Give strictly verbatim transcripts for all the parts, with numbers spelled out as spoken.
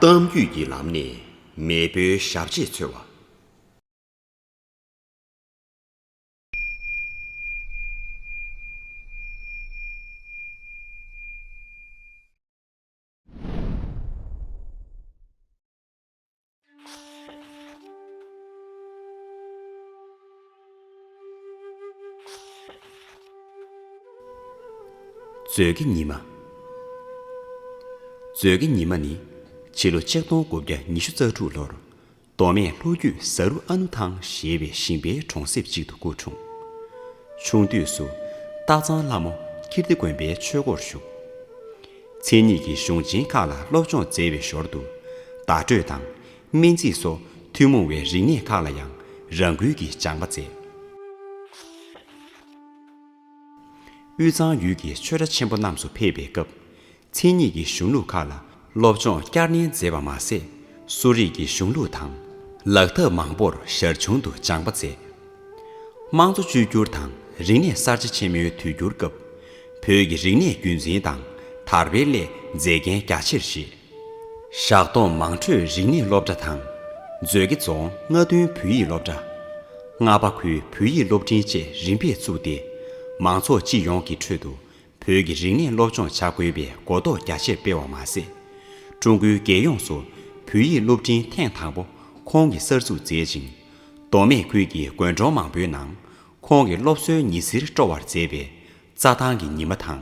གཏམ་རྒྱུད་ཀྱི་ལམ་ནས་མེས་པོའི་ཞབས་རྗེས་འཚོལ་བ། མཛོད་ཀྱི་ཉི་མ། མཛོད་ཀྱི་ཉི་མ་ནི་ཕྱི་ལོ་ཆིག་སྟོང་དགུ་བརྒྱ་ཉི་ཤུ་རྩ་དྲུག་ལོར་མདོ་སྨད་ལྷོ་རྒྱུད་ཟ་རུ་ཨ་ནུ་ཐང་ཞེས་པའི་ཞིང་པའི་གྲོང་གསེབ་ཅིག་ཏུ་སྐུ་འཁྲུངས། ཆུང་དུས་སུ་སྟག་ཚང་ལྷ་མོ་ཀིརྟི་དགོན་པའི་ཆོས་སྒོར་ཞུགས། མཚན་ཉིད་ཀྱི་གཞུང་ཆེན་ཁག་ལ་སློབ་སྦྱོང་མཛད་པའི་ཞོར་དུ་བརྡ་སྤྲོད་དང་སྨན་རྩིས་སོགས་ཐུན་མོང་བའི་རིག་གནས་ཁག་ལ་ཡང་རང་འགུལ་གྱིས་སྦྱངས་པ་མཛད། དབུས་གཙང་ཡུལ་གྱི་ཆོས་གྲྭ་ཆེན་པོ་རྣམས་སུ་ཕེབས་པའི་སྐབས། མཚན་ཉིད་ཀྱི་གཞུང་ལུགས་ཁག་ལ་སློབ་སྦྱོང་བསྐྱར་ནན་མཛད་པ་མ་ཟད། གསོ་རིག་གི་གཞུང་ལུགས་དང་ལག་ཐབས་མང་པོར་ཞར་བྱུང་དུ་སྦྱངས་པ་མཛད། དམངས་གཙོ་བཅོས་བསྒྱུར་དང་རིག་གནས་གསར་བརྗེ་ཆེན་མོའི་དུས་འགྱུར་སྐབས། བོད་ཀྱི་རིག་གནས་རྒྱུན་འཛིན་དང་དར་སྤེལ་སླད་མཛད་འགན་རྒྱ་ཆེར་བཞེས། བཞག་སྡོམ་མང་འཕྲོད་རིག་གནས་སློབ་གྲྭ་དང་། མཛོད་དགེ་རྫོང་རྔ་སྟོན་བོད་ཡིག་སློབ་གྲྭ། རྔ་པ་ཁུལ་བོད་ཡིག་སློབ་འབྲིང་བཅས་རིམ་པས་བཙུགས་ཏེ། མང་ཚོགས་སྤྱི་ཡོངས་ཀྱི་ཁྲོད་དུ་བོད་ཀྱི་རིག་གནས་སློབ་སྦྱོང་བྱ་དགོས་པའི་གོ་རྟོགས་རྒྱ་ཆེར་སྤེལ་བ་མ་ཟད། ཀྲུང་གོའི་རྒྱལ་ཡོངས་སུ་བོད་ཡིག་སློབ་འབྲིང་ཐེངས་དང་པོ་ཁོང་གིས་གསར་འཛུགས་མཛད་ཅིང་། མདོ་སྨད་ཁུལ་གྱི་དགོན་གྲོང་མང་པོའི་ནང་ཁོང་གི་སློབ་གསོའི་ཉི་ཟེར་སྤྲོ་བར་མཛད་པའི་རྩྭ་ཐང་གི་ཉི་མ་དང་།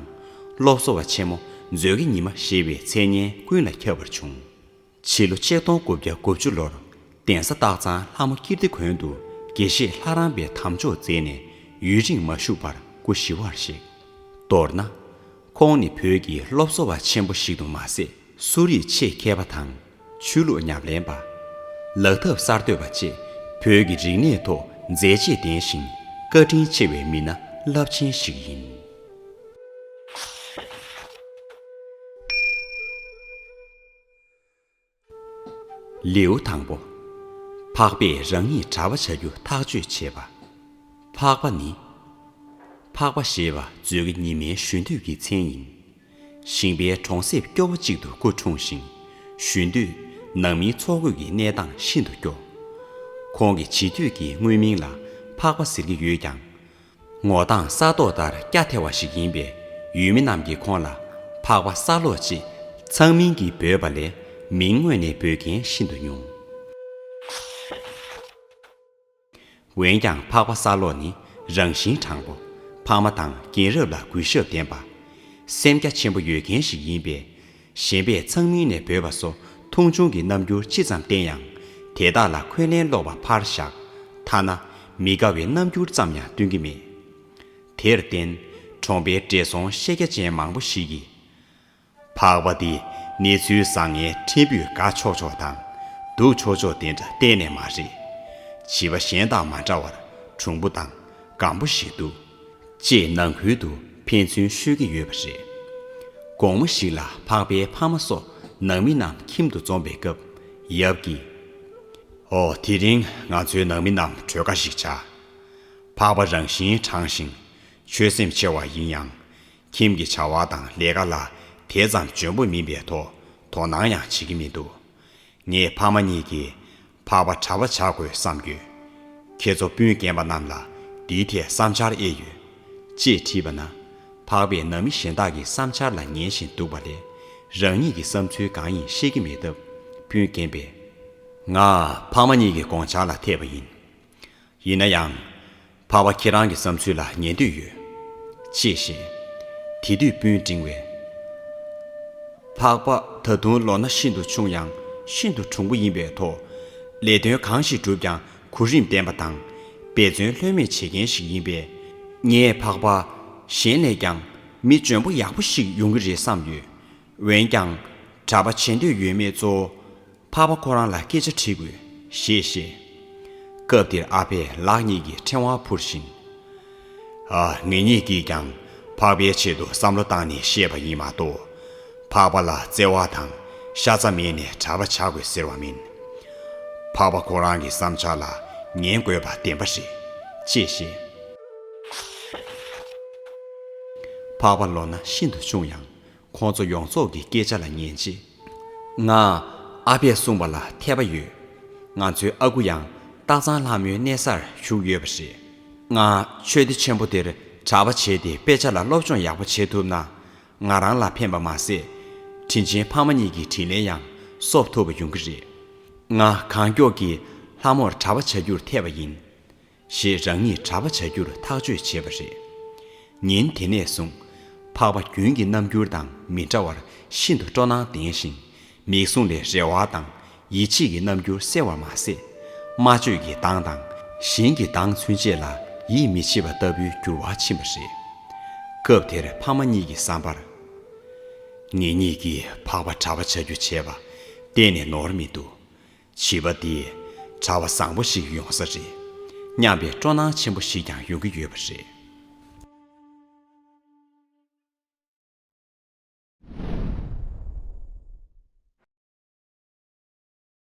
སློབ་གསོ་བ་ཆེན་མོ་མཛོད་ཀྱི་ཉི་མ་ཞེས་པའི་མཚན་སྙན་ཀུན་ལ་ཁྱབ་པར་བྱུང་། ཕྱི་ལོ་ཆིག་སྟོང་དགུ་བརྒྱ་དགུ་བཅུ་ལོར་གདན་ས་སྟག་ཚང་ལྷ་མོ་ཀིརྟི་དགོན་དུ་དགེ་བཤེས་ལྷ་རམས་པའི་དམ་འཇོག་མཛད་ནས་ཡུན་རིང་མ་བཞུགས་པར་སྐུ་ཞི་བར་གཤེགས། མདོར་ན། ཁོང་ནི་བོད་ཀྱི་སློབ་གསོ་བ་ཆེན་པོ་ཞིག་ཏུ་མ་ཟད། གསོ་རིག་ཆེད་མཁས་པ་དང་། ཆོས་ལུགས་ཉམས་ལེན་པ། ལག་ཐབས་གསར་གཏོད་པ་བཅས་བོད་ཀྱི་རིག་གནས་ཐོག་མཛད་རྗེས་ལྡན་ཞིང་བཀའ་དྲིན་ཆེ་བའི་མི་སྣ་རླབས་ཆེན་ཞིག་ཡིན། ལེའུ་དང་པོ། འཕགས་པས་རང་ཉིད་གྲྭ་པ་བྱ་རྒྱུ་ཐག་གཅོད་བྱས་པ། འཕགས་པ་ནི། འཕགས་པ་ཞེས་པ་མཛོད་དགེ་ཉི་མའི་གཞོན་དུས་ཀྱི་མཚན་ཡིན། ཞིང་པའི་གྲོང་གསེབ་སྐྱོ་བོ་གཅིག་ཏུ་སྐུ་འཁྲུངས་ཤིང་། གཞོན་དུས་ནང་མིའི་འཚོ་གོས་ཀྱི་གནས་སྟངས་ཤིན་ཏུ་སྐྱོ། ཁོང་གི་བྱིས་དུས་ཀྱི་དངོས་མིང་ལ་འཕགས་པ་ཟེར་གྱི་ཡོད་ཀྱང་། ངོ་མདངས་ས་མདོག་ལྟར་སྐྱ་ཐེ་བ་ཞིག་ཡིན་པས། ཡུལ་མི་རྣམས་ཀྱིས་ཁོང་ལ་འཕགས་པ་ས་སློག་ཅེས་མཚང་མིང་གིས་འབོད་པ་ལས་མིང་དངོས་ནས་འབོད་མཁན་ཤིན་ཏུ་ཉུང་། འོན་ཀྱང་འཕགས་པ་ས་སློག་ནི་རང་བཞིན་དྲང་པོ། ཕ་མ་དང་རྒན་རབས་ལ་གུས་ཞབས་ལྡན་པ། སེམས་རྒྱ་ཆེན་པོ་ཡོད་མཁན་ཞིག་ཡིན་པས། གཞན་པས་མཚང་མིང་ནས་འབོད་པ་སོགས་མཐོང་ཆུང་གི་རྣམ་འགྱུར་ཅི་ཙམ་བསྟན་ཡང་། དེ་དག་ལ་འཁོན་ལན་སློག་པ་ཕར་བཞག་ཐ་ན་མི་དགའ་བའི་རྣམ་འགྱུར་ཙམ་ཡང་སྟོན་གྱི་མེད། དེར་བརྟེན། གྲོང་པའི་བགྲེས་སོང་ཤེས་རྒྱ་ཅན་མང་པོ་ཞིག་གིས། འཕགས་པ་འདི་གནས་ཚུལ་བཟང་ངན་ཕྲན་བུས་དགའ་ཆོག་ཆོག་དང་། སྡུག་ཆོག་ཆོག་དེ་འདྲ་གཏན་ནས་མ་རེད། བྱིས་པ་གཞན་དང་མ་འདྲ་བར་གྲུང་པོ་དང་སྒམ་པོ་ཞིག་འདུག་ཅེས་ནང་ཁུལ་དུ་ཕན་ཚུན་ཤོད་ཀྱི་ཡོད་པ་རེད། དགོང་མོ་ཞིག་ལ་འཕགས་པའི་ཕ་མ་སོགས་ནང་མི་རྣམས་ཁྱིམ་དུ་འཛོམས་པའི་སྐབས། ཡབ་ཀྱིས། ཨོ། དེ་རིང་ང་ཚོའི་ནང་མི་རྣམས་གྲོས་ཁ་ཞིག་བྱ། འཕགས་པ་རང་བཞིན་དྲང་ཞིང་ཆོས་སེམས་ཆེ་བ་ཡིན་ཡང་། ཁྱིམ་གྱི་བྱ་བ་དང་ལས་ཀ་ལ་དེ་ཙམ་འཇོན་པོ་མིན་པའི་ཐོག་དོ་སྣང་ཡང་བྱེད་ཀྱི་མི་འདུག་ངས་ཕ་མ་གཉིས་ཀྱིས་འཕགས་པ་གྲྭ་པ་བྱ་དགོས་བསམ་ཡོད། ཁྱེད་ཚོ་སྤུན་རྒན་པ་རྣམས་ལ་འདིའི་ཐད་བསམ་འཆར་ཨེ་ཡོད། ཅེས་དྲིས་པ་ན། འཕགས་པས་ནང་མི་གཞན་དག་གི་བསམ་འཆར་ལ་ཉན་བཞིན་འདུག་པ་ལས། རང་ཉིད་ཀྱི་བསམ་ཚུལ་གང་ཡིན་ཤེས་ཀྱི་མེད་སྟབས། སྤུན་རྒན་པས། ང་ཕ་མ་གཉིས་ཀྱི་དགོངས་འཆར་ལ་འཐད་པ་ཡིན། ཡིན་ན་ཡང་། འཕགས་པ་ཁྱེད་རང་གི་བསམ་ཚུལ་ལ་ཉན་འདོད་ཡོད། ཅེས་བཤད། དེ་དུས་སྤུན་འབྲིང་བས། འཕགས་པ་ད་དུང་ལོ་ན་ཤིན་ཏུ་ཆུང་ཡང་ཤིན་ཏུ་གྲུང་པོ་ཡིན་པའི་ཐོག་ལས་དོན་གང་ཞིག་བསྒྲུབས་ཀྱང་གོ་རིམ་ལྡན་པ་དང་། འབད་བརྩོན་ལྷོད་མེད་བྱེད་མཁན་ཞིག་ཡིན་པས། ངས་འཕགས་པ་གཞན་ལས་ཀྱང་མི་འཇོན་པོ་ཡག་པོ་ཞིག་ཡོང་གི་རེད་བསམ་ཡོད། འོན་ཀྱང་། གྲྭ་པ་བྱེད་འདོད་ཡོད་མེད་གཙོ་བོ། འཕགས་པ་ཁོ་རང་ལ་སྐད་ཆ་དྲིས་དགོས་ཞེས་བཤད། སྐབས་དེར་ཨ་ཕས་ལག་གཉིས་ཀྱིས་ཕྲེང་བ་འཕུར་བཞིན། ཨ། ངེད་གཉིས་ཀྱིས་ཀྱང་འཕགས་པའི་ཆེད་དུ་བསམ་བློ་བཏང་ནས་བཤད་པ་ཡིན་མ་གཏོགས། འཕགས་པ་ལ་བརྩེ་བ་དང་ཤ་ཚ་མེད་ནས་གྲྭ་པ་བྱ་དགོས་ཟེར་བ་མིན། འཕགས་པ་ཁོ་རང་གི་བསམ་འཆར་ལ་ཉན་དགོས་པ་བདེན་པ་རེད། ཅེས་བཤད། འཕགས་པ་ལོ་ན་ཤིན་ཏུ་ཆུང་ཡང་། ཁོང་ཚོ་ཡོངས་རྫོགས་ཀྱི་སྐད་ཆ་ལ་ཉན་རྗེས། ང་ ཨ་ཕས་གསུངས་པ་ལ་འཐད་པ་ཡོད། ང་ཚོའི་ཨ་ཁུ་ཡང་སྟག་ཚང་ལྷ་མོའི་གནས་སར་བཞུགས་ཡོད་པ་རེད། ང་ཆོས་སྡེ་ཆེན་པོ་དེར་གྲྭ་པ་བྱས་ཏེ་དཔེ་ཆ་ལ་སློབ་སྦྱོང་ཡག་པོ་བྱེད་ཐུབ་ན། ང་རང་ལ་ཕན་པ་མ་ཟད། དྲིན་ཆེན་ཕ་མ་གཉིས་ཀྱི་དྲིན་ལན་ཡང་གསོབ་ཐུབ་པ་ཡོང་གི་རེད། ང་གང་མགྱོགས་ཀྱིས་ལྷ་མོར་གྲྭ་པ་བྱ་རྒྱུར་འཐད་པ་ཡིན། ཞེས་རང་ཉིད་གྲྭ་པ་བྱ་རྒྱུར་ཐག་གཅོད་བྱས་པ་རེད། ཉིན་དེ་ནས་བཟུང་། འཕགས་པ་རྒྱུན་གྱི་རྣམ་འགྱུར་དང་མི་འདྲ་བར་ཤིན་ཏུ་སྤྲོ་སྣང་ལྡན་ཞིང་། མིག་ཟུང་ལས་རེ་བ་དང་ཡིད་ཆེས་ཀྱི་རྣམ་འགྱུར་གསལ་བར་མ་ཟད། སྨྲ་བརྗོད་ཀྱི་གདངས་དང་ཞིང་གི་གདངས་ཚུན་ཆད་ལ་ཡིད་མི་ཆེས་པ་ལྟ་བུའི་འགྱུར་བ་ཕྱིན་པ་རེད། སྐབས་དེར་ཕ་མ་གཉིས་ཀྱི་བསམ་པར། ངེད་གཉིས་ཀྱིས་འཕགས་པ་གྲྭ་པ་བྱ་རྒྱུ་བྱས་པ་གཏན་ནས་ནོར་མི་འདུག་བྱིས་པ་འདིས་གྲྭ་པ་བཟང་པོ་ཞིག་ཡོང་ས་རེད་སྙམ་པའི་སྤྲོ་སྣང་ཆེན་པོ་ཞིག་ཀྱང་ཡོང་གི་ཡོད་པ་རེད།